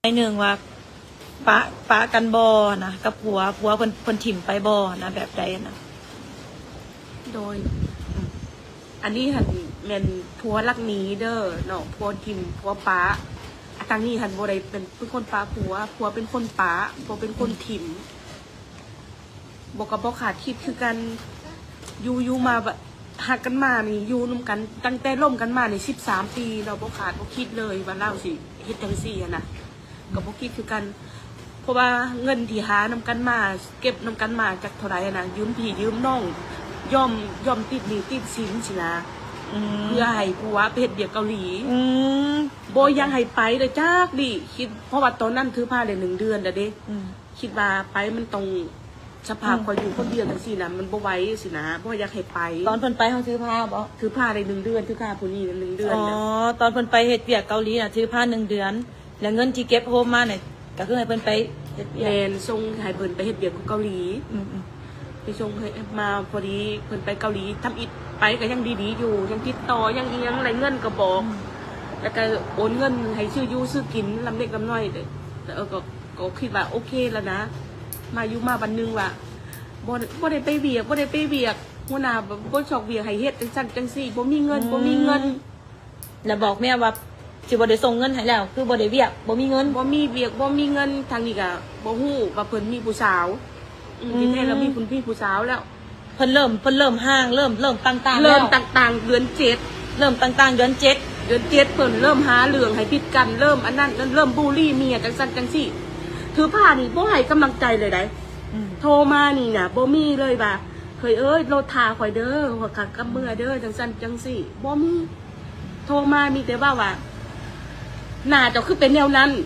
ໜຶ່ງວ່າປະ ປະກັນບໍ່ນະ ກັບຜົວ ຜົວເພິ່ນ ເພິ່ນຖິ້ມໄປບໍ່ນະ ແບບໃດນະ? ໂດຍ ອັນນີ້ຫັ້ນແມ່ນຜົວລັກໜີເດີເນາະ ຜົວຖິ້ມ ຜົວປະ. ທາງນີ້ຫັ້ນບໍ່ໄດ້ເປັນ ເປັນຄົນປະຜົວ ຜົວເປັນຄົນປະ ຜົວເປັນຄົນຖິ້ມ. ບໍ່ ກໍບໍ່ຄາດຄິດຄືກັນ ຢູ່ ຢູ່ມາ ຮັກກັນມານີ້ ຢູ່ນຳກັນຕັ້ງແຕ່ລົມກັນມານີ້ສິບສາມປີເນາະ ບໍ່ຄາດບໍ່ຄິດເລີຍວ່າລາວຊິເຮັດຈັ່ງຊີ້ຫັ້ນນະ ກໍບໍ່ຄິດຄືກັນ ເພາະວ່າເງິນທີ່ຫານຳກັນມາ ເກັບນຳກັນມາຈັກເທົ່າໃດຫັ້ນນະ ຢືມພີ່ຢືມນ້ອງ ຍອມ ຍອມຕິດໜີ້ຕິດສິນຊີ້ນະ ອືມ ເພື່ອໃຫ້ຜົວໄປເຮັດວຽກເກົາຫຼີ ອືມ ບໍ່ຢາກໃຫ້ໄປເລີຍຈັກດີ້ ຄິດ ເພາະວ່າຕອນນັ້ນຖືພາໄດ້ໜຶ່ງເດືອນແລ້ວເດ້ ອືມ ຄິດວ່າໄປມັນຕ້ອງ ສະພາບ ອືມ ຂ້ອຍຢູ່ຄົນດຽວຈັ່ງຊີ້ນະ ມັນບໍ່ໄຫວຊີ້ນະ ບໍ່ຢາກໃຫ້ໄປ. ຕອນເພິ່ນໄປເຮົາຖືພາບໍ່? ຖືພາໄດ້ໜຶ່ງເດືອນ ຖືພາຜູ້ນີ້ໜຶ່ງເດືອນ. ອໍ ແລ້ວ ຕອນເພິ່ນໄປເຮັດວຽກເກົາຫຼີນະ ຖືພາໜຶ່ງເດືອນ ແລ້ວເງິນທີ່ເກັບໂຮມມານີ້ ກໍຄືໃຫ້ເພິ່ນໄປເຮັດວຽກ. ແມ່ນ ສົ່ງໃຫ້ເພິ່ນໄປເຮັດວຽກຢູ່ເກົາຫຼີ. ອືມໆ ໄປສົ່ງໃຫ້ມາ ພໍດີເພິ່ນໄປເກົາຫຼີທຳອິດ ໄປກໍຍັງດີໆຢູ່ ຍັງຕິດຕໍ່ ຍັງອີ່ຫຍັງ ໄດ້ເງິນກໍບອກ ອືມ ແລ້ວກໍໂອນເງິນໃຫ້ຊື້ຢູ່ຊື້ກິນລຳເລັກລຳນ້ອຍ ເອີ ກໍ ກໍຄິດວ່າໂອເຄແລ້ວນະ ມາຢູ່ມາວັນໜຶ່ງວ່າ ບໍ່ ບໍ່ໄດ້ໄປວຽກ ບໍ່ໄດ້ໄປວຽກ ຫົວໜ້າບໍ່ຊອກວຽກໃຫ້ເຮັດ ຈັ່ງຊັ້ນຈັ່ງຊີ້ ບໍ່ມີເງິນ ອືມ ບໍ່ມີເງິນ ແລ້ວບອກເມຍວ່າຊິບໍ່ໄດ້ສົ່ງເງິນໃຫ້ແລ້ວ ຄືບໍ່ໄດ້ວຽກ ບໍ່ມີເງິນ ບໍ່ມີວຽກ ບໍ່ມີເງິນ. ທາງນີ້ກໍບໍ່ຮູ້ວ່າເພິ່ນມີຜູ້ສາວ ອືມ ອືມ ທີ່ແທ້ລະມີຜູ້ ມີຜູ້ສາວແລ້ວ. ເພິ່ນເລີ່ມ ເພິ່ນເລີ່ມຫ່າງ ເລີ່ມ ເລີ່ມຕ່າງໆ ເລີ່ມ ແລ້ວ ຕ່າງໆ ເດືອນເຈັດ ເລີ່ມຕ່າງໆ ເດືອນເຈັດ ເດືອນເຈັດ ເພິ່ນເລີ່ມຫາເລື່ອງໃຫ້ຜິດກັນ ເລີ່ມອັນນັ້ນ ເລີ່ມບູລີເມຍ ຈັ່ງຊັ້ນຈັ່ງຊີ້ ຖືພານີ້ບໍ່ໃຫ້ກຳລັງໃຈເລີຍໃດ໋ ອືມ ໂທມານີ້ນະ ບໍ່ມີເລີຍວ່າ ເຮີ້ຍເອີຍ ໂລດຖ້າຂ້ອຍເດີ ຂ້ອຍກັບເມືອເດີ ຈັ່ງຊັ້ນຈັ່ງຊີ້ ບໍ່ມີ. ໂທມາມີແຕ່ເວົ້າວ່າ ໜ້າເຈົ້າຄືເປັນແນວນັ້ນ ອືມ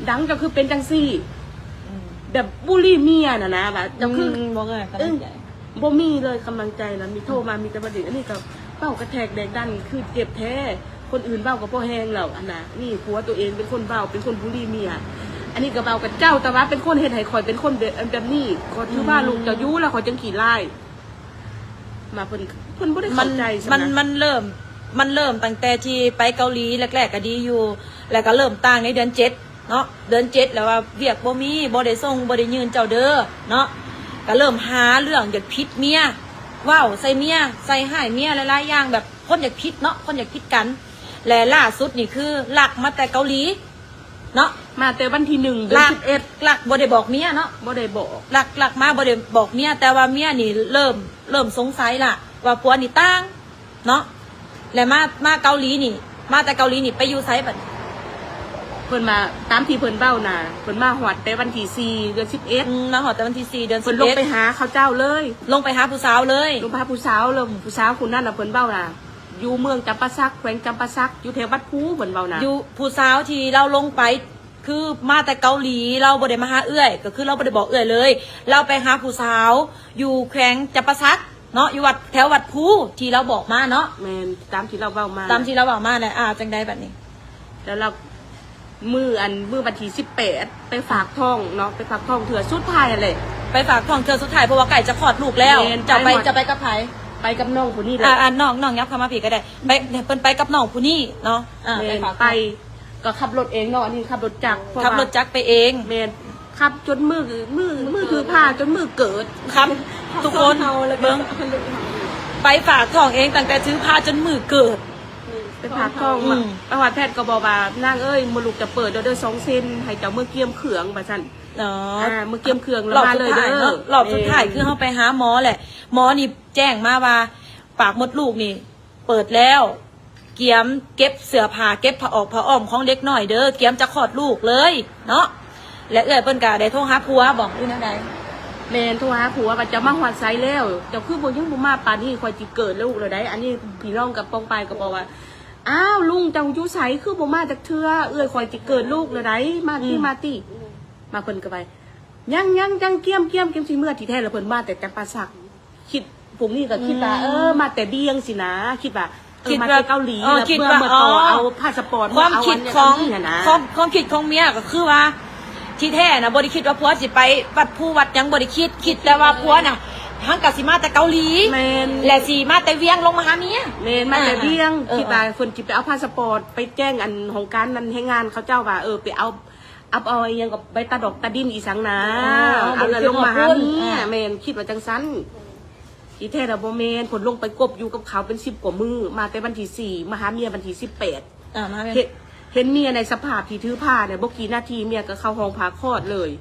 ດັງເຈົ້າຄືເປັນຈັ່ງຊີ້ ອືມ ແບບບູລີເມຍຫັ້ນນະ ວ່າເຈົ້າຄື ອືມ ບໍ່ມີເລີຍກຳລັງໃຈ ເອີ ບໍ່ມີເລີຍກຳລັງໃຈນະ ມີໂທມາມີແຕ່ວ່າ ອັນນີ້ກໍເວົ້າກະແທກແດກດັນ ຄືເຈັບແທ້ ຄົນອື່ນເວົ້າກໍພໍແຮງແລ້ວຫັ້ນນະ ນີ້ຜົວຕົວເອງເປັນຄົນເວົ້າ ເປັນຄົນບູລີເມຍ ອັນນີ້ກໍເວົ້າກັບເຈົ້າ ແຕ່ວ່າເປັນຄົນເຮັດໃຫ້ຂ້ອຍເປັນຄົນແບບ ແບບນີ້ ກໍຖືວ່າ ອືມ ລູກເຈົ້າຢູ່ແລ້ວ ຂ້ອຍຈຶ່ງຂີ້ຮ້າຍ. ມາເພິ່ນ ເພິ່ນບໍ່ໄດ້ເຂົ້າໃຈ ມັນ ມັນເລີ່ມ ມັນເລີ່ມຕັ້ງແຕ່ທີ່ໄປເກົາຫຼີແລກໆ ກໍດີຢູ່ ແລ້ວກໍເລີ່ມຕ່າງໃນເດືອນເຈັດເນາະ ເດືອນເຈັດແລ້ວວ່າວຽກບໍ່ມີ ບໍ່ໄດ້ສົ່ງ ບໍ່ໄດ້ຍື່ນເຈົ້າເດີເນາະ ກໍເລີ່ມຫາເລື່ອງຢາກຜິດເມຍ ເວົ້າໃສ່ເມຍ ໃສ່ຮ້າຍເມຍຫຼາຍໆຢ່າງ ແບບຄົນຢາກຜິດເນາະ ຄົນຢາກຜິດກັນ ແລະລ່າສຸດນີ້ຄືລັກມາແຕ່ເກົາຫຼີ ເນາະ ມາແຕ່ວັນທີໜຶ່ງ ເດືອນສິບເອັດ ລັກ ລັກບໍ່ໄດ້ບອກເມຍເນາະ ບໍ່ໄດ້ບອກ ລັກ ລັກມາບໍ່ໄດ້ບອກເມຍ ແຕ່ວ່າເມຍນີ້ເລີ່ມ ເລີ່ມສົງໄສລະວ່າຜົວນີ້ຕ່າງເນາະ ແລະມາ ມາເກົາຫຼີນີ້ ມາແຕ່ເກົາຫຼີນີ້ໄປຢູ່ໃສບັດນີ້? ເພິ່ນມາ ຕາມທີ່ເພິ່ນເວົ້ານະ ເພິ່ນມາຮອດແຕ່ວັນທີສີ່ ເດືອນສິບເອັດ ອືມ ມາຮອດແຕ່ວັນທີສີ່ ເດືອນສິບເອັດ ເພິ່ນລົງໄປຫາເຂົາເຈົ້າເລີຍ ລົງໄປຫາຜູ້ສາວເລີຍ ລົງໄປຫາຜູ້ສາວ ແລ້ວຜູ້ສາວຄົນນັ້ນນະ ເພິ່ນເວົ້ານະ ຢູ່ເມືອງຈຳປາສັກ ແຂວງຈຳປາສັກ ຢູ່ແຖວວັດພູ ເພິ່ນເວົ້ານະ ຢູ່ ຜູ້ສາວທີ່ລາວລົງໄປ ຄືມາແຕ່ເກົາຫຼີ ລາວບໍ່ໄດ້ມາຫາເອື້ອຍ ກໍຄືລາວບໍ່ໄດ້ບອກເອື້ອຍເລີຍ ລາວໄປຫາຜູ້ສາວຢູ່ແຂວງຈຳປາສັກເນາະ ຢູ່ວັດ ແຖວວັດພູທີ່ລາວບອກມາເນາະ ແມ່ນ ຕາມທີ່ລາວເວົ້າມາ ຕາມທີ່ລາວເວົ້າມາແຫຼະ ອ່າ ຈັ່ງໃດບັດນີ້? ແລ້ວລາວ ມື້ອັນ ມື້ວັນທີສິບແປດ ໄປຝາກທ້ອງເນາະ ໄປຝາກທ້ອງເທື່ອສຸດທ້າຍຫັ້ນແຫຼະ ໄປຝາກທ້ອງເທື່ອສຸດທ້າຍ ເພາະວ່າໃກ້ຈະຄອດລູກແລ້ວ ແມ່ນ ເຈົ້າໄປ ໄປຮອດ ເຈົ້າໄປກັບໃຜ? ໄປກັບນ້ອງຜູ້ນີ້ແຫຼະ ອ່າ ອ່າ ນ້ອງ ນ້ອງຫຍັບເຂົ້າມາພີ້ກໍໄດ້ ໄປ ເພິ່ນໄປກັບນ້ອງຜູ້ນີ້ເນາະ ອ່າ ແມ່ນ ໄປຝາກ ໄປ ກໍຂັບລົດເອງເນາະ ອັນນີ້ຂັບລົດຈັກ ເພາະວ່າ ຂັບລົດຈັກໄປເອງ ແມ່ນ ຂັບຈົນມື້ ມື້ ມື້ຖືພາຈົນມື້ເກີດ ຂັບ ທຸກຄົນເບິ່ງ ໄປຝາກທ້ອງເອງ ຕັ້ງແຕ່ຖືພາຈົນມື້ເກີດ ໄປຝາກທ້ອງ ອືມ ມາ ມາຮອດແພດກໍບອກວ່າ ນາງເອີຍ ມົດລູກຈະເປີດແລ້ວເດີ ສອງເຊັນ ໃຫ້ເຈົ້າເມືອກຽມເຄື່ອງ ວ່າຊັ້ນ ອໍ ອ່າ ເມືອກຽມເຄື່ອງແລ້ວມາເລີຍເດີ ຮອບສຸດທ້າຍເນາະ ຮອບສຸດທ້າຍ ເອີ ຄືເຮົາໄປຫາໝໍແຫຼະ ໝໍນີ້ແຈ້ງມາວ່າ ປາກມົດລູກນີ້ເປີດແລ້ວ ກຽມເກັບເສື້ອຜ້າ ເກັບຜ້າອອກຜ້າອ້ອມຂອງເດັກນ້ອຍເດີ ກຽມຈະຄອດລູກເລີຍເນາະ ແລະເອື້ອຍເພິ່ນກະໄດ້ໂທຫາຜົວບໍ ຫຼືແນວໃດ? ແມ່ນ ໂທຫາຜົວວ່າ ເຈົ້າມາຮອດໃສແລ້ວ? ເຈົ້າຄືບໍ່ ຍັງບໍ່ມາປານນີ້? ຂ້ອຍຊິເກີດລູກແລ້ວໃດ໋. ອັນນີ້ພີ່ນ້ອງກັບປ້ອງປາຍກໍບອກວ່າ ອ້າວ ລຸງເຈົ້າຢູ່ໃສ? ຄືບໍ່ມາຈັກເທື່ອ? ເອື້ອຍຂ້ອຍຊິເກີດລູກແລ້ວໃດ໋. ມາຕິ ອືມ ມາຕິ ມາ ເພິ່ນກໍໄປ ຍັງ ຍັງ ຍັງ ກຽມ ກຽມ ກຽມຊິເມືອ. ທີ່ແທ້ລະເພິ່ນມາແຕ່ຈຳປາສັກ. ຄິດ ພວກນີ້ກໍຄິດວ່າ ອືມ ເອີ ມາແຕ່ບຽງຊີ້ນະ ຄິດວ່າ ເອີ ຄິດວ່າ ມາແຕ່ເກົາຫຼີ ເອີ ແລ້ວ ຄິດວ່າ ເມື່ອ ອໍ ເມື່ອຕໍ່ເອົາພາສະປອດ ຄວາມຄິດຂອງ ເອົາອັນນີ້ຫັ້ນນະ ຄວາມ ຄວາມຄິດຂອງເມຍກໍຄືວ່າ ທີ່ແທ້ນະ ບໍ່ໄດ້ຄິດວ່າຜົວຊິໄປວັດພູວັດຫຍັງ ບໍ່ໄດ້ຄິດ ຄິດແຕ່ວ່າຜົວນະ ເຮົາກໍຊິມາແຕ່ເກົາຫຼີ ແມ່ນ ແລະຊິມາແຕ່ວຽງລົງມາຫາເມຍ ແມ່ນ ມາແຕ່ວຽງ ອ່າ ຄິດວ່າເພິ່ນຊິໄປເອົາພາສະປອດ ໄປແຈ້ງອັນຫ້ອງການນັ້ນແຮງງານເຂົາເຈົ້າວ່າ ເອີ ໄປເອົາ ອັບເອົາອີ່ຫຍັງກັບໃບຕາດອກຕາດິນອີ່ສັງນາ ອໍ ເອົາແລ້ວລົງມາຫາເມຍ ອ່າ ແມ່ນ ຄິດວ່າຈັ່ງຊັ້ນ ທີ່ແທ້ລະບໍ່ແມ່ນ ເພິ່ນລົງໄປກົບຢູ່ກັບເຂົາເປັນສິບກວ່າມື້ ມາແຕ່ວັນທີສີ່ ມາຫາເມຍວັນທີສິບແປດ ອ່າ ມາແມ່ນ ເຫັນ ເຫັນເມຍໃນສະພາບທີ່ຖືພານີ້ ບໍ່ກີ່ນາທີເມຍກໍເຂົ້າຫ້ອງຜ່າຄອດເລີຍ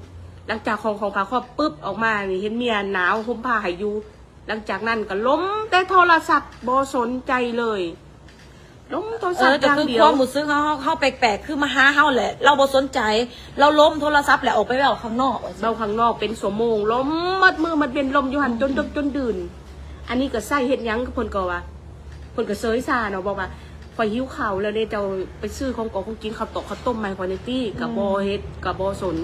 ຫຼັງຈາກເຂົ້າຫ້ອງຜ່າຄອດປຶບ ອອກມານີ້ເຫັນເມຍໜາວຫົ່ມຜ້າໃຫ້ຢູ່ ຫຼັງຈາກນັ້ນກໍລົມແຕ່ໂທລະສັບ ບໍ່ສົນໃຈເລີຍ ລົມໂທລະສັບຢ່າງດຽວ ເອີ ກໍຄືຄວາມຮູ້ສຶກເຮົາ ເຮົາ ເຮົາແປກໆ ຄືມາຫາເຮົາແຫຼະ ລາວບໍ່ສົນໃຈ ລາວລົມໂທລະສັບ ແລ້ວອອກໄປເວົ້າຂ້າງນອກວ່າຊັ້ນ ເວົ້າຂ້າງນອກເປັນຊົ່ວໂມງ ລົມໝົດມື້ໝົດເວັນ ລົມຢູ່ຫັ້ນ ອືມ ຈົນດຶກຈົນດື່ນ ອັນນີ້ກໍໃຊ້ເຮັດຫຍັງ ເພິ່ນກໍວ່າ ເພິ່ນກໍເຊີຍຊາເນາະ ບອກວ່າ ຂ້ອຍຫິວເຂົ້າແລ້ວເດ້ ເຈົ້າໄປຊື້ຂອງກອງຂອງກິນ ເຂົ້າຕອກເຂົ້າຕົ້ມມາໃຫ້ຂ້ອຍແດ່ຕິ ກໍບໍ່ເຮັດ ອືມ ກໍບໍ່ສົນ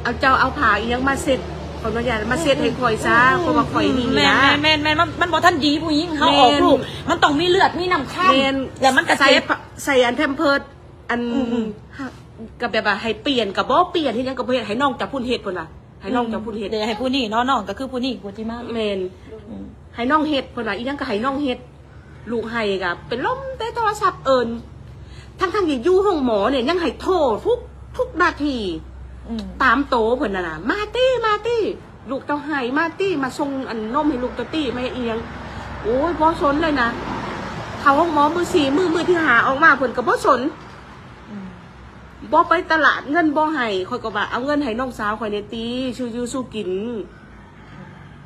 ເອົາ ເຈົ້າເອົາຜ້າອີ່ຫຍັງມາເຊັດ ຂໍອະນຸຍາດມາເຊັດໃຫ້ຂ້ອຍຊາ ອືມ ເພາະວ່າຂ້ອຍນີ້ນະ ແມ່ນໆ ມັນ ມັນບໍ່ທັນດີ ຜູ້ຍິງເຮົາອອກລູກ ແມ່ນ ມັນຕ້ອງມີເລືອດມີນ້ຳຄຳ ແມ່ນ ແລ້ວມັນກໍເຈັບ ໃສ່ ໃສ່ອັນແພມເພີດ ອັນ ອືມໆ ກໍແບບວ່າໃຫ້ປ່ຽນກໍບໍ່ປ່ຽນ ເຮັດຫຍັງກໍບໍ່ເຮັດ ໃຫ້ນ້ອງເຈົ້າພຸ້ນເຮັດ ເພິ່ນວ່າ ໃຫ້ນ້ອງເຈົ້າພຸ້ນເຮັດ ອືມ ເດ້ ໃຫ້ຜູ້ນີ້ເນາະ ນ້ອງກໍຄືຜູ້ນີ້ຜູ້ທີ່ມາ ແມ່ນ ອືມ ໃຫ້ນ້ອງເຮັດ ເພິ່ນວ່າ ອີ່ຫຍັງກໍໃຫ້ນ້ອງເຮັດ ລູກໄຫ້ກໍໄປລົມແຕ່ໂທລະສັບເອີ້ນ ທັງໆທີ່ຢູ່ໂຮງໝໍນີ້ຍັງໃຫ້ໂທທຸກ ທຸກນາທີ ອືມ ຕາມໂຕເພິ່ນຫັ້ນນະ ມາຕິ ມາຕິ ລູກເຈົ້າໄຫ້ ມາຕິ ມາສົ່ງອັນນົມໃຫ້ລູກເຈົ້າຕິ ມາເຮັດອີ່ຫຍັງ ໂອ້ຍ ບໍ່ສົນເລີຍນະ ເຂົ້າໂຮງໝໍມື້ສີ່ມື້ ມື້ທີຫ້າອອກມາ ເພິ່ນກໍບໍ່ສົນ ອືມ ບໍ່ໄປຕະຫຼາດ ເງິນບໍ່ໃຫ້ ຂ້ອຍກໍວ່າ ເອົາເງິນໃຫ້ນ້ອງສາວຂ້ອຍແດ່ຕິ ຊື້ຢູ່ຊື້ກິນ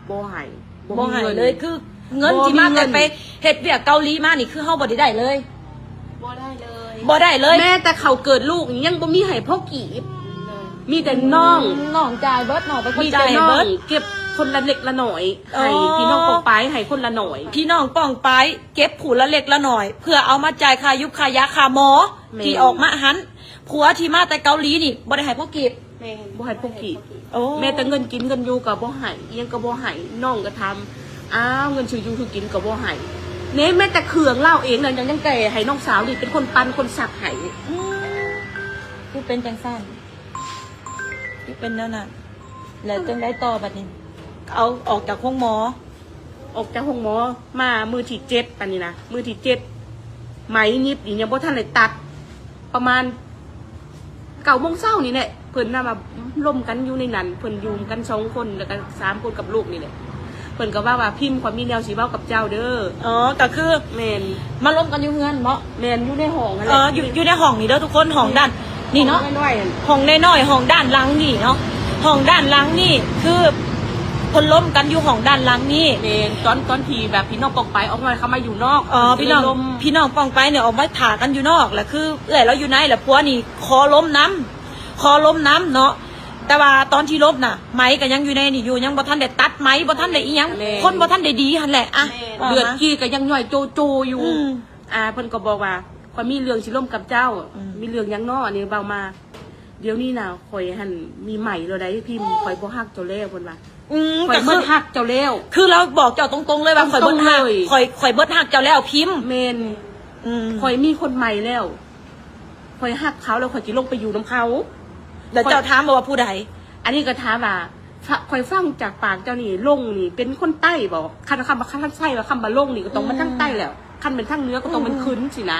ບໍ່ໃຫ້ ບໍ່ໃຫ້ເລີຍ ຄືເງິນທີ່ມາແຕ່ໄປເຮັດວຽກເກົາຫຼີມານີ້ ຄືເຮົາບໍ່ໄດ້ໄດ້ເລີຍ ບໍ່ໄດ້ເລີຍ ບໍ່ໄດ້ເລີຍ ແມ້ແຕ່ເຂົ້າເກີດລູກຍັງບໍ່ມີໃຫ້ພໍກີບ ມີແຕ່ນ້ອງ ອືມ ນ້ອງຈ່າຍເບິດເນາະ ເປັນຄົນຈ່າຍໃຫ້ເບິດ ມີແຕ່ນ້ອງເກັບຄົນລະເລັກລະນ້ອຍ ໃຫ້ ອໍ ພີ່ນ້ອງປ້ອງປາຍ ໃຫ້ຄົນລະໜ້ອຍ ພີ່ນ້ອງປ້ອງປາຍ ເກັບຜູ້ລະເລັກລະນ້ອຍ ເພື່ອເອົາມາຈ່າຍຄ່າຢູກຄ່າຢາຄ່າໝໍ ແມ່ນ ທີ່ອອກມາຫັ້ນ ຜົວທີ່ມາແຕ່ເກົາຫຼີນີ້ບໍ່ໄດ້ໃຫ້ພໍກີບ ແມ່ນ ບໍ່ໃຫ້ພໍກີບ ໂອ້ ແມ້ແຕ່ເງິນກິນເງິນຢູ່ກໍບໍ່ໃຫ້ ອີ່ຫຍັງກໍບໍ່ໃຫ້ ນ້ອງກໍຖາມ ອ້າວ ເງິນຊື້ຢູ່ຊື້ກິນກໍບໍ່ໃຫ້ ແມ້ແຕ່ເຄື່ອງລາວເອງນັ້ນ ຍັງ ຍັງແຕ່ໃຫ້ນ້ອງສາວນີ້ເປັນຄົນປັ່ນຄົນຊັກໃຫ້ ອືມ ຄືເປັນຈັ່ງຊັ້ນ ຄືເປັນແນວນັ້ນ ແລ້ວຈັ່ງໃດຕໍ່ບັດນີ້ ເອົາອອກຈາກໂຮງໝໍ ອອກຈາກໂຮງໝໍມາມື້ທີເຈັດ ອັນນີ້ນະ ມື້ທີເຈັດ ໄໝຫຍິບນີ້ຍັງບໍ່ທັນໄດ້ຕັດ ປະມານເກົ້າໂມງເຊົ້ານີ້ແຫຼະ ເພິ່ນນະວ່າລົມກັນຢູ່ໃນນັ້ນ ເພິ່ນຢູ່ກັນສອງຄົນ ແລ້ວກໍສາມຄົນກັບລູກນີ້ແຫຼະ ເພິ່ນກໍເວົ້າວ່າ ພິມ ຂ້ອຍມີແນວຊິເວົ້າກັບເຈົ້າເດີ ອໍ ກໍຄື ແມ່ນ ມາລົມກັນຢູ່ເຮືອນເນາະ ແມ່ນ ຢູ່ໃນຫ້ອງຫັ້ນແຫຼະ ເອີ ຢູ່ ຢູ່ໃນຫ້ອງນີ້ເດີທຸກຄົນ ຫ້ອງດ້ານ ນີ້ເນາະ ຫ້ອງນ້ອຍໆ ຫ້ອງນ້ອຍໆ ຫ້ອງດ້ານຫຼັງນີ້ເນາະ ຫ້ອງດ້ານຫຼັງນີ້ ຄືເພິ່ນລົມກັນຢູ່ຫ້ອງດ້ານຫຼັງນີ້ ແມ່ນ ຕອນ ຕອນທີ່ແບບພີ່ນ້ອງປ້ອງປາຍອອກມາ ເຂົາມາຢູ່ນອກ ອໍ ພີ່ນ້ອງ ພີ່ນ້ອງປ້ອງປາຍນີ້ອອກມາຖ້າກັນຢູ່ນອກ ແລ້ວຄືເອື້ອຍລາວຢູ່ໃນ ແລ້ວຜົວນີ້ຂໍລົມນຳ ຂໍລົມນຳເນາະ ແຕ່ວ່າຕອນທີ່ລົມນະ ໄໝກໍຍັງຢູ່ໃນນີ້ຢູ່ ຍັງບໍ່ທັນໄດ້ຕັດໄໝ ບໍ່ທັນໄດ້ອີ່ຫຍັງ ແມ່ນ ຄົນບໍ່ທັນໄດ້ດີຫັ້ນແຫຼະ ອ່ະ ແມ່ນ ເລືອດກີ້ກໍຍັງຍ້ອຍໂຈໆຢູ່ ອືມ ອ່າ ເພິ່ນກໍບອກວ່າ ຂ້ອຍມີເລື່ອງຊິລົມກັບເຈົ້າ ອືມ ມີເລື່ອງຫຍັງເນາະ ອັນນີ້ເວົ້າມາ ດຽວນີ້ນະ ຂ້ອຍຫັ້ນມີໃໝແລ້ວໃດ ພິມ ຂ້ອຍບໍ່ຮັກເຈົ້າແລ້ວ ເພິ່ນວ່າ ອືມ ຂ້ອຍໝົດຮັກເຈົ້າແລ້ວ ຄືລາວບອກເຈົ້າຕົງໆເລີຍວ່າ ຂ້ອຍເບິດຮັກ ຂ້ອຍ ຂ້ອຍເບິດຮັກເຈົ້າແລ້ວ ພິມ ແມ່ນ ອືມ ຂ້ອຍມີຄົນໃໝແລ້ວ ຂ້ອຍຮັກເຂົາແລ້ວ ຂ້ອຍຊິລົງໄປຢູ່ນຳເຂົາ ແລ້ວເຈົ້າຖາມບໍ່ວ່າຜູ້ໃດ ອັນນີ້ກໍຖາມວ່າ ຂ້ອຍຟັງຈາກປາກເຈົ້ານີ້ ລົງນີ້ເປັນຄົນໃຕ້ບໍ່ ຄັນຄຳວ່າ ຄັນໃຊ້ວ່າຄຳວ່າລົງນີ້ກໍຕ້ອງມາທາງໃຕ້ແລ້ວ ອືມ ຄັນແມ່ນທາງເໜືອກໍຕ້ອງແມ່ນ ອືມ ຂຶ້ນຊີ້ນະ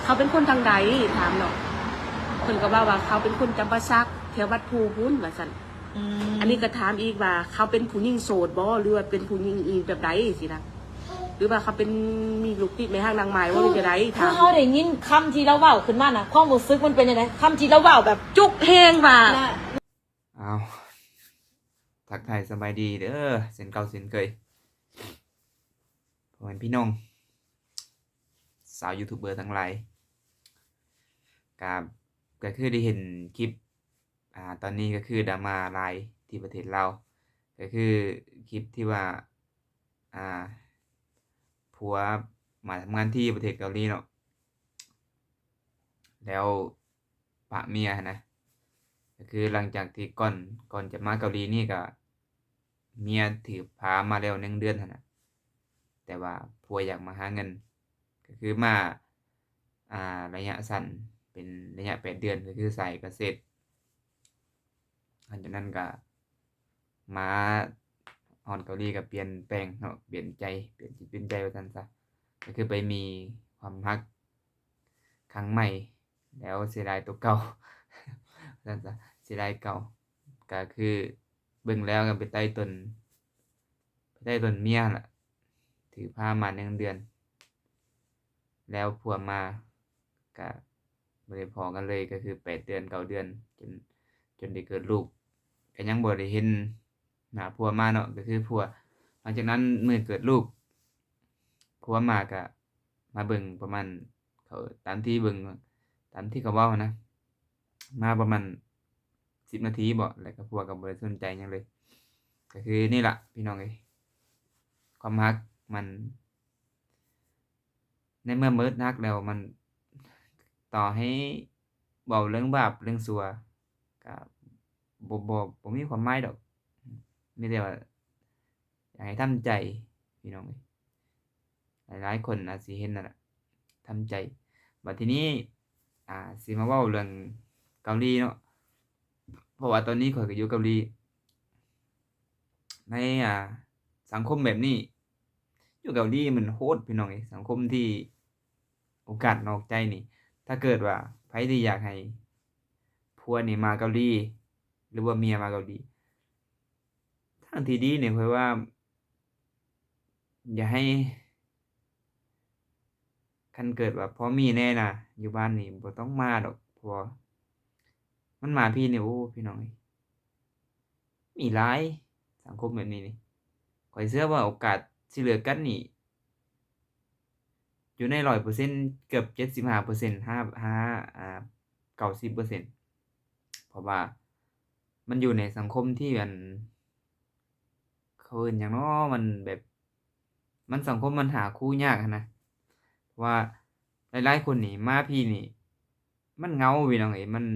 ເຂົາເປັນຄົນທາງໃດ ຖາມເນາະ ເພິ່ນກໍເວົ້າວ່າ ເຂົາເປັນຄົນຈຳປາສັກ ແຖວວັດພູພຸ້ນ ວ່າຊັ້ນ ອືມ ອັນນີ້ກໍຖາມອີກວ່າ ເຂົາເປັນຜູ້ຍິງໂສດບໍ່ ຫຼືວ່າເປັນຜູ້ຍິງອີ່ແບບໃດຊີ້ນະ ຫຼືວ່າເຂົາເປັນມີລູກຕິດແມ່ຮ້າງນາງໝ້າຍບໍ່ ຫຼືຈັ່ງໃດ ຄືເຮົາໄດ້ຍິນຄຳທີ່ລາວເວົ້າຂຶ້ນມານະ ຄວາມຮູ້ສຶກມັນເປັນຈັ່ງໃດ ຄຳທີ່ລາວເວົ້າແບບຈຸກແຮງວ່າ ອ້າວ ທັກທາຍສະບາຍດີເດີ ເຊັ່ນເກົ່າເຊັ່ນເຄີຍ ພໍ່ແມ່ພີ່ນ້ອງ ຊາວຢູທູບເບີທັງຫຼາຍ ກະ ກະຄືໄດ້ເຫັນຄລິບ ອ່າ ຕອນນີ້ກໍຄືດຣາມາຫຼາຍທີ່ປະເທດລາວ ກໍຄືຄລິບທີ່ວ່າ ອ່າ ຜົວມາທຳງານທີ່ປະເທດເກົາຫຼີເນາະ ແລ້ວປະເມຍຫັ້ນນະ ກໍຄືຫຼັງຈາກທີ່ກ່ອນ ກ່ອນຈະມາເກົາຫຼີນີ້ກໍ ເມຍຖືພາມາແລ້ວໜຶ່ງເດືອນຫັ້ນນະ ແຕ່ວ່າຜົວຢາກມາຫາເງິນ ກໍຄືມາ ອ່າ ໄລຍະສັ້ນ ເປັນໄລຍະແປດເດືອນ ກໍຄືສາຍກະເສດ ຫຼັງຈາກນັ້ນກໍມາ ຮອດເກົາຫຼີກໍປ່ຽນແປງເນາະ ປ່ຽນໃຈ ປ່ຽນຈິດປ່ຽນໃຈວ່າຊັ້ນຊະ ກໍຄືໄປມີຄວາມຮັກຄັ້ງໃໝ່ ແລ້ວເສຍດາຍຕົວເກົ່າ ວ່າຊັ້ນຊະ ເສຍດາຍເກົ່າ ກໍຄືເບິ່ງແລ້ວກໍໄປໃຕ້ຕົ້ນ ໄປໃຕ້ຕົ້ນເມຍຫັ້ນລະ ຖືພາມາໜຶ່ງເດືອນ ແລ້ວຜົວມາກະບໍ່ໄດ້ພໍ້ກັນເລີຍ ກໍຄືແປດເດືອນເກົ້າເດືອນ ຈົນ ຈົນໄດ້ເກີດລູກ ກໍຍັງບໍ່ໄດ້ເຫັນໜ້າຜົວມາເນາະ ກໍຄືຜົວ ຫຼັງຈາກນັ້ນມື້ເກີດລູກ ຜົວມາກະມາເບິ່ງປະມານ ເຂົາ ຕາມທີ່ເບິ່ງ ຕາມທີ່ເຂົາເວົ້າຫັ້ນນະ ມາປະມານສິບນາທີບໍ ແລ້ວກໍຜົວກໍບໍ່ໄດ້ສົນໃຈຫຍັງເລີຍ ກໍຄືນີ້ລະພີ່ນ້ອງເອີຍ ຄວາມຮັກມັນ ໃນເມື່ອໝົດຮັກແລ້ວມັນ ຕໍ່ໃຫ້ເວົ້າເລື່ອງບາບເລື່ອງຊົ່ວ ກໍບໍ່ ບໍ່ ບໍ່ມີຄວາມໝາຍດອກ ມີແຕ່ວ່າຢາກໃຫ້ທຳໃຈພີ່ນ້ອງເອີຍ ຫຼາຍໆຄົນອາດຊິເຫັນນັ້ນລະ ທຳໃຈ ບັດທີນີ້ ອ່າ ຊິມາເວົ້າເລື່ອງເກົາຫຼີເນາະ ເພາະວ່າຕອນນີ້ຂ້ອຍກໍຢູ່ເກົາຫຼີ ໃນ ອ່າ ສັງຄົມແບບນີ້ ຢູ່ເກົາຫຼີມັນໂຫດພີ່ນ້ອງເອີຍ ສັງຄົມທີ່ໂອກາດນອກໃຈນີ້ ຖ້າເກີດວ່າໃຜທີ່ຢາກໃຫ້ຜົວນີ້ມາເກົາຫຼີ ຫຼືວ່າເມຍມາເກົາຫຼີ ທາງທີ່ດີນີ້ຂ້ອຍວ່າ ຢ່າໃຫ້ ຄັນເກີດວ່າພໍມີແນ່ນະ ຢູ່ບ້ານນີ້ບໍ່ຕ້ອງມາດອກ ເພາະວ່າມັນມາພີ້ນີ້ ໂອ້ ພີ່ນ້ອງເອີຍ ມີຫຼາຍ ສັງຄົມແບບນີ້ນີ້ ຂ້ອຍເຊື່ອວ່າໂອກາດຊິເລີກກັນນີ້ ຢູ່ໃນຮ້ອຍເປີເຊັນ ເກືອບເຈັດສິບຫ້າເປີເຊັນ ຫາ ຫາ ອ່າ ເກົ້າສິບເປີເຊັນ ເພາະວ່າມັນຢູ່ໃນສັງຄົມທີ່ ອັນ ເຂົາເອີ້ນຫຍັງເນາະ ມັນແບບ ມັນສັງຄົມມັນຫາຄູ່ຍາກຫັ້ນນະ ເພາະວ່າຫຼາຍໆຄົນນີ້ມາພີ້ນີ້ ມັນເຫງົາພີ່ນ້ອງເອີຍ ມັນ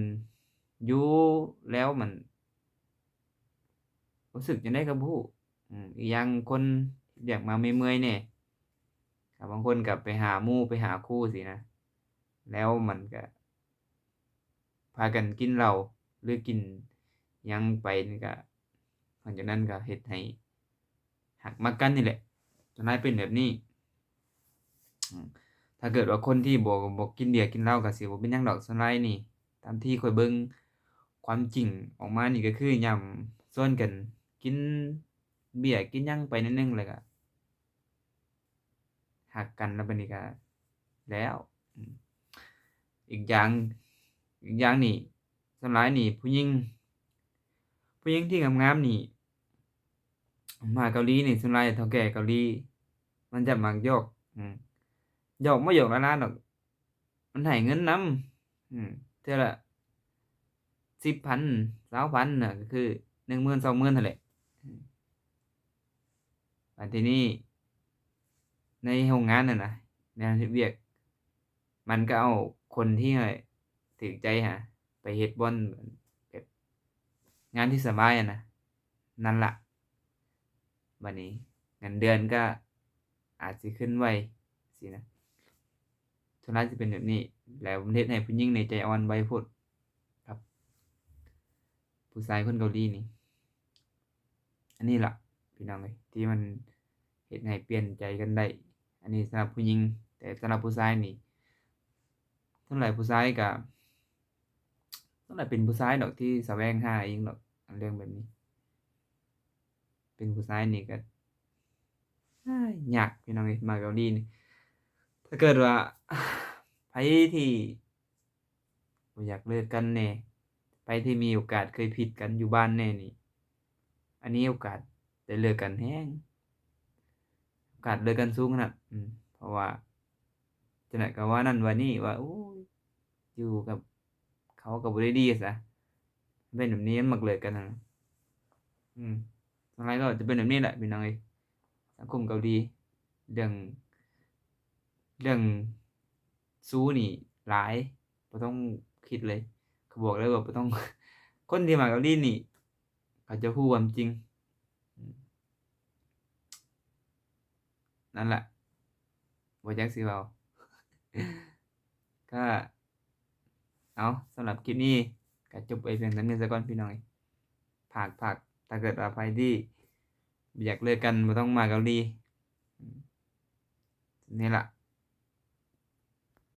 ຢູ່ແລ້ວມັນ ຮູ້ສຶກຈັ່ງໃດກໍບໍ່ຮູ້ ອືມ ອີກຢ່າງຄົນເຮັດວຽກມາເມື່ອຍໆແດ່ ກໍບາງຄົນກໍໄປຫາໝູ່ໄປຫາຄູ່ຊີ້ນະ ແລ້ວມັນກໍພາກັນກິນເຫຼົ້າ ຫຼືກິນຫຍັງໄປນີ້ກໍ ຫຼັງຈາກນັ້ນກໍເຮັດໃຫ້ຮັກມັກກັນນີ້ແຫຼະ ສ່ວນຫຼາຍເປັນແບບນີ້ ອືມ ຖ້າເກີດວ່າຄົນທີ່ບໍ່ ບໍ່ກິນເບຍກິນເຫຼົ້າກໍຊິບໍ່ເປັນຫຍັງດອກ ສ່ວນຫຼາຍນີ້ ຕາມທີ່ຂ້ອຍເບິ່ງ ຄວາມຈິງອອກມານີ້ກໍຄືຍາມຊວນກັນກິນເບຍກິນຫຍັງໄປໜ້ອຍໜຶ່ງ ແລ້ວກໍຮັກກັນ ແລ້ວບາດນີ້ກໍແລ້ວ ອືມ ອີກຢ່າງ ອີກຢ່າງນີ້ ສ່ວນຫຼາຍນີ້ຜູ້ຍິງ ຜູ້ຍິງທີ່ງາມໆນີ້ ມາເກົາຫຼີນີ້ ສ່ວນຫຼາຍເຖົ້າແກ່ເກົາຫຼີ ມັນຈະມັກຢອກ ອືມ ຢອກບໍ່ຢອກຫຼາຍໆດອກ ມັນໃຫ້ເງິນນຳ ອືມ ເທື່ອລະສິບພັນ ຊາວພັນນະ ກໍຄືໜຶ່ງໝື່ນ ສອງໝື່ນຫັ້ນແຫຼະ ອືມ ບາດທີນີ້ ໃນໂຮງງານຫັ້ນນະ ໃນເຮັດວຽກ ມັນກໍເອົາຄົນທີ່ ຖືກໃຈຫັ້ນ ໄປເຮັດບ່ອນແບບງານທີ່ສະບາຍຫັ້ນນະ ນັ້ນລະ ບາດນີ້ເງິນເດືອນກໍອາດຊິຂຶ້ນໄວຊີ້ນະ ສ່ວນຫຼາຍຊິເປັນແບບນີ້ ແລ້ວມັນເຮັດໃຫ້ຜູ້ຍິງນີ້ໃຈອ່ອນໄວໂພດກັບຜູ້ຊາຍຄົນເກົາຫຼີນີ້. ອັນນີ້ລະພີ່ນ້ອງເອີຍ ທີ່ມັນເຮັດໃຫ້ປ່ຽນໃຈກັນໄດ້ ອັນນີ້ສຳລັບຜູ້ຍິງ ແຕ່ສຳລັບຜູ້ຊາຍນີ້ ສ່ວນຫຼາຍຜູ້ຊາຍກະ ສ່ວນຫຼາຍເປັນຜູ້ຊາຍດອກທີ່ສະແຫວງຫາເອງດອກ ອັນເລື່ອງແບບນີ້ ເປັນຜູ້ຊາຍນີ້ກະ ອ້າຍ ຍາກພີ່ນ້ອງເອີຍ ມາເກົາຫຼີນີ້ ຖ້າເກີດວ່າ ໃຜທີ່ ບໍ່ຢາກເລີກກັນແດ່ ໃຜທີ່ມີໂອກາດເຄີຍຜິດກັນຢູ່ບ້ານແດ່ນີ້ ອັນນີ້ໂອກາດໄດ້ເລີກກັນແຮງ ໂອກາດເລີກກັນສູງຂະໜາດ ອືມ ເພາະວ່າຈັ່ງໃດກໍວ່ານັ້ນວ່ານີ້ ວ່າ ໂອ້ຍ ຢູ່ກັບເຂົາກໍບໍ່ໄດ້ດີຊະ ເປັນແບບນີ້ມັນມັກເລີກກັນຫັ້ນນະ ອືມ ສ່ວນຫຼາຍກໍຈະເປັນແບບນີ້ແຫຼະພີ່ນ້ອງເອີຍ ສັງຄົມເກົາຫຼີ ເລື່ອງ ເລື່ອງ ຊູ້ນີ້ຫຼາຍ ບໍ່ຕ້ອງຄິດເລີຍ ຂ້ອຍບອກເລີຍວ່າບໍ່ຕ້ອງ ຄົນທີ່ມາເກົາຫຼີນີ້ ເຂົາຈະຮູ້ຄວາມຈິງ ອືມ ນັ້ນລະ ບໍ່ຈັກຊິເວົ້າ ກະ ເອົາ ສຳລັບຄລິບນີ້ກະຈົບໄວ້ພຽງເທົ່ານີ້ສາກ່ອນພີ່ນ້ອງເອີຍ ຝາກ ຝາກ ຖ້າເກີດວ່າໃຜທີ່ ບໍ່ຢາກເລີກກັນ ບໍ່ຕ້ອງມາເກົາຫຼີ. ນີ້ລະ